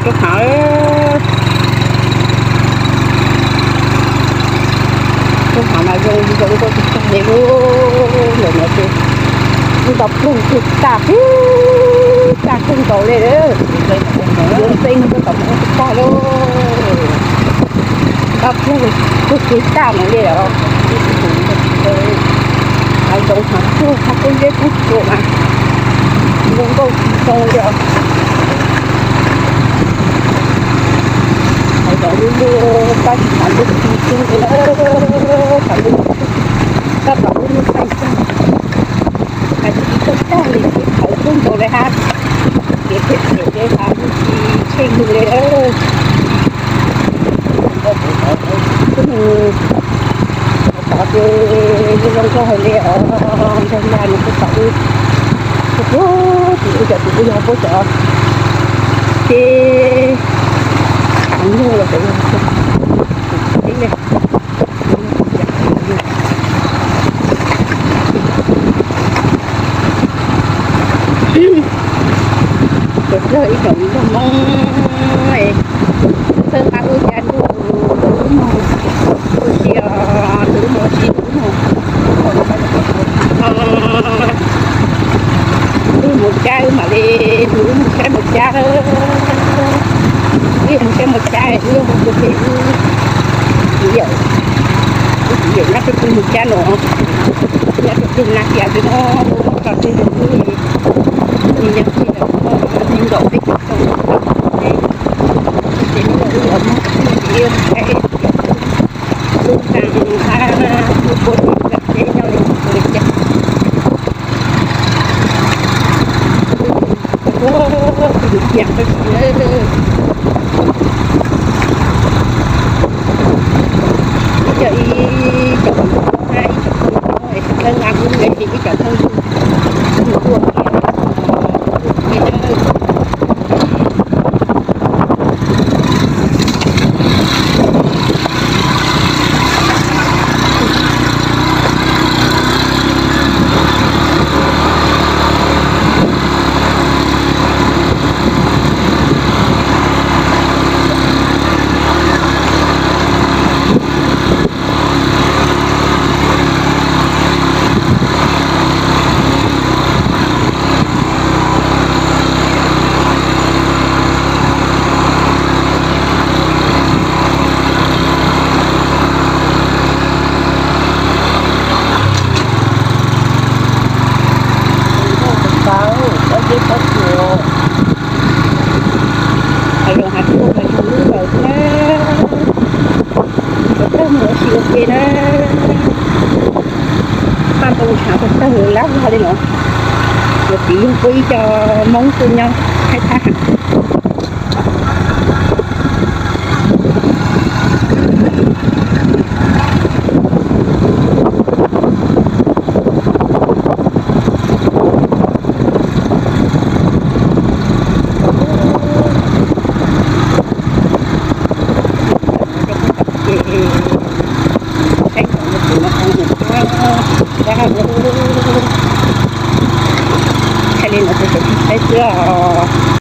Rau qhov, rau qhov mas zoo zoo nkauj tsis tag li lub ntawm no ces nto pluag tsis tag, tag kawg nkaus li. Yuav npej mus rau tom mus tsis tag lauj. Nto pluag tsis tag mus li os. Hav zoov hav tsuag hav kub zeb kub tsuas mas zoo nkauj tsis zoo li os. Hav zoov lub lub paj tsis tau lub tsis tug li na, tau lub tsis tug, tau tom lub lub paj tag. Hav tsis tug tag li tsis tau kub nkaus li hab. Ces phem phem li hav tsis tsheej li lawm. Tus nus tod ces zoo nkauj heev li os, ntsag ntsag nws kuj tau wb, kuj tus wb cov tus wb yog puab cov ces nyuj los tau yog tib li. Tus txawg ib tsoom nraug Hmoob, txawg nqa ub ca ntuj, tus lub moog, tus tsis, tus lub moog tsis, tus lub moog, tus moog cab mam li, tus lub moog saib moog cab, ib moog saib moog cab, ib moog tus pem, ib yawm, ib yawm nyob rau tus moog cab no, nyob rau tus na kiag tus no, tso tus tus tus nyob tus nkaum peb caug xyoo, ces tus tus moog tus tus lub ntaag hab lub puab tus ntaag teb nyob li tus li cas. Ua tus yam peb tsis, ib co ib co hab ib co phooj ywg, ib co phooj ywg, ib co phooj ywg. Tau, tau zeb tau tsuas, hav zoov hav tsuag mas zoo lub lawm na. Tau tawg mus ua si ua ke na. Paj ntoo tshaav tau tawg lab vag li no. Yuav txiv yug puab ib co Hmoob tuaj nyob Thaib Thab. Ces saib tau no kuv no, thaij li no kuv tseem saib xwb os.